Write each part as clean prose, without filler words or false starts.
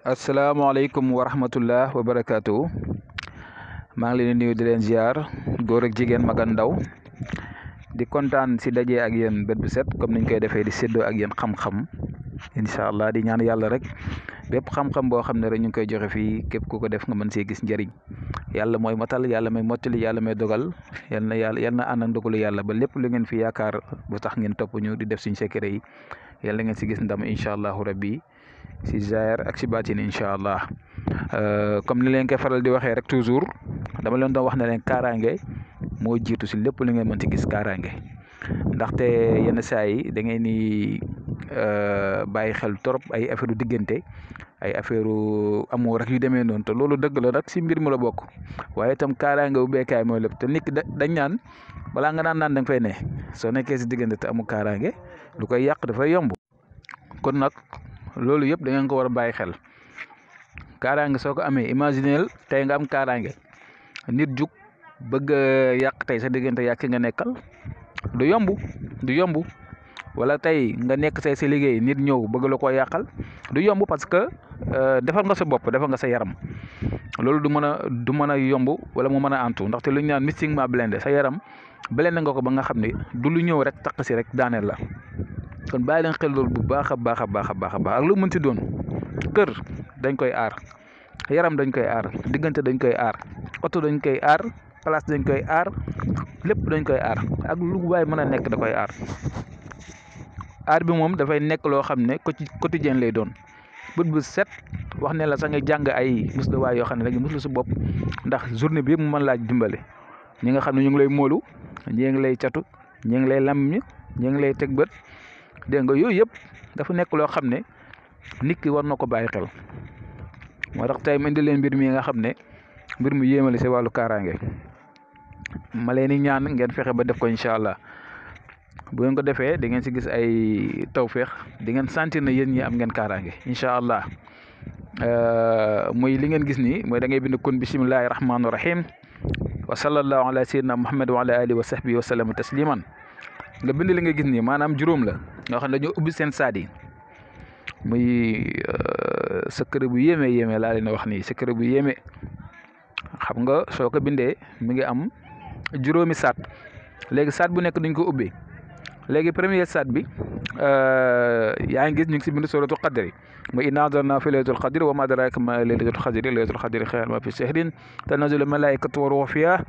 asalaamaaleykum wa rahmatullah wa barakaatu maa ngi leen di nuyu di leen ziar góor ak jigéen mag ak ndaw di kontaan si daje ak yéen bët bu set comme niñ koy defee di séddoo ak yéen xam-xam incha allah di ñaan yàlla rek bépp xam-xam boo xam ne rek ñu ngi koy joxe fii képp ku ko def nga mën see gis njëriñ yàlla mooy matal yàlla may mottali yàlla may dogal yal na ànd ak dogalu yàlla ba lépp lu ngeen fi yaakaar bu tax ngeen topp ñu di def suñu secret yi yàlla ngeen si gis ndam incha allahu rabbi si zaahir ak si baatin incha allah comme ni leen koy faral di waxee rek toujours dama leen doon wax ne leen kaaraange moo jiitu si lépp lu ngeen mën ci gis kaaraange ndaxte yenn saa yi da ngeen ni bàyyi xel trop ay affaire diggante ay affaire amoo rek yu demee noonu te loolu dëgg la nag si mbir mi la bokk waaye itam kaaraange bu beekaay mooy lépp te nit ki dañ naan balaa nga naan da nga fay ne soo nekkee si diggante te amu kaaraange lu koy yàq dafay yomb kon nag loolu yëpp da ngeen ko war a bàyyi xel kaaraange soo ko amee imagineel tey nga am kaaraange nit jug bëgg yàq tey sa diggante yàq nga nekkal du yomb wala tey nga nekk say si liggéey nit ñëw bëgg la koo yàqal du yomb parce que defal nga sa bopp defal nga sa yaram loolu du mën a yomb wala mu mën a antu ndaxte lu ñu naan mystiquement blindé sa yaram blindé nga ko ba nga xam ne du lu ñëw rek taq si rek daaneel la kon bàyyi leen xel loolu bu baax a baax ak lu mën ci doon kër dañ koy aar yaram dañ koy aar diggante dañ koy aar oto dañ koy aar place dañ koy aar lépp dañ koy aar ak lu waay mën a nekk da koy aar bi moom dafay nekk loo xam ne quotidien lay doon bët bu set wax ne la sax nga jàng ay musluwaay yoo xam ne rek muslu sa bopp ndax journée bi yëpp mu mën laa dimbale ñi nga xam ne ñu ngi lay móolu ñi ngi lay catu ñi ngi lay lam ñi ngi lay teg bët dégg nga yooyu yëpp dafa nekk loo xam ne nit ki war na ko bàyyi xel moo tax tey ma indi leen mbir mi nga xam ne mbir mu yéemale si wàllu kaaraange ma leen di ñaan ngeen fexe ba def ko incha allah bu ngeen ko defee di ngeen si gis ay tawféex di ngeen sentir na yéen ñi am ngeen kaaraange incha allah muy li ngeen gis nii mooy da ngay bind kun bisimillahi rahmaani rahim wa sallallahu ala sayyidina muhammad wa ala alihi wa sahbihi wa sallam tasliman nga bind li nga gis nii maanaam juróom la nga xam ne dañoo ubbi seen saad yi muy secret bu yéeme laa leen wax nii secret bu yéeme xam nga soo ko bindee mi ngi am juróomi saat léegi saat bu nekk dañ ko ubbi léegi premier saat bi yaa ngi gis ñu ngi si bind suratul qadri mooy inna anzalnaahu fi laylatul qadri wa ma adraaka ma laylatul qadri xayrun ma fi shahrin tanazzalu malaa'ikatu wa ruuhu fiihaa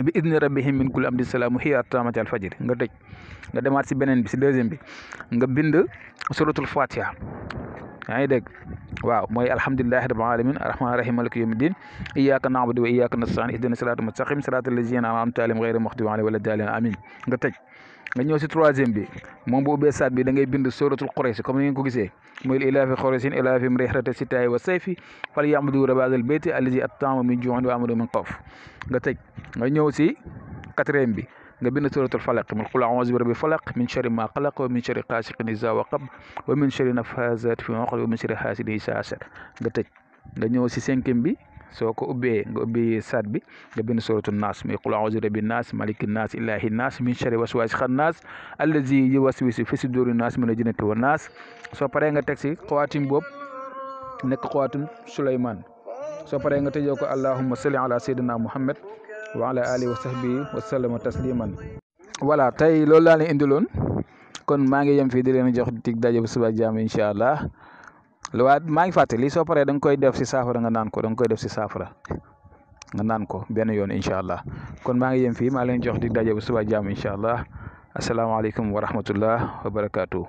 bi idni rabbihim min kulli amrin salaamun hiya hattaa matla'il fajri nga tëj nga demaat si beneen bi si deuxième bi nga bind suratul fatiha yaa ngi dégg waaw mooy alhamdulillahi rabbil alamin arrahmaani rahim maliki yawmi din iyyaka na'budu wa iyyaka nasta'in ihdina siratal mustaqim siratal lazina an'amta alayhim ghayril maghdubi alayhim wala daalliin amin nga tëj nga ñëw si troisième bi moom bu ubbee saat bi da ngay bind suratul quraysh comme ni ngeen ko gisee mooy ilaafi qurayshin ilaafihim rihlata shitaa'i wa sayfi falya'budu rabba haazal bayti allazi at'amahum min juu'in wa aamanahum min xawf nga tëj nga ñëw si quatrième bi nga bind suratul falaq qul a'uuzu bi rabbil falaq min sharri maa xalaq wa min sharri gaasiqin izaa waqab wa min sharri naffaasaati fil 'uqad wa min sharri haasidin izaa hasad nga tëj nga ñëw si cinquième bi soo ko ubbee nga ubbi saat bi nga bind suratul naas muy qul a'uuzu bi rabbin naas malikin naas ilaahin naas min sharri waswaasil xannaas allazi yuwaswisu fi suduurin naas mina jinnati wan naas soo paree nga teg si xawaatim boobu nekk xawaatim Suleymaan soo paree nga tëjoo ko allahumma salli ala sayyidina muhammad wa ala alihi wa sahbihi wa sallama tasliman voilà tey loolu laa leen indiloon kon maa ngi yem fii di leen jox dig daje bu suba jaam incha allah waaye maa ngi fàtte lii soo paree da nga koy def si saafara nga naan ko benn yoon incha allah kon maa ngi yem fii maa leen jox dig daje bu suba jaam incha allah asalaamaaleykum wa rahmatullah wa barakaatu.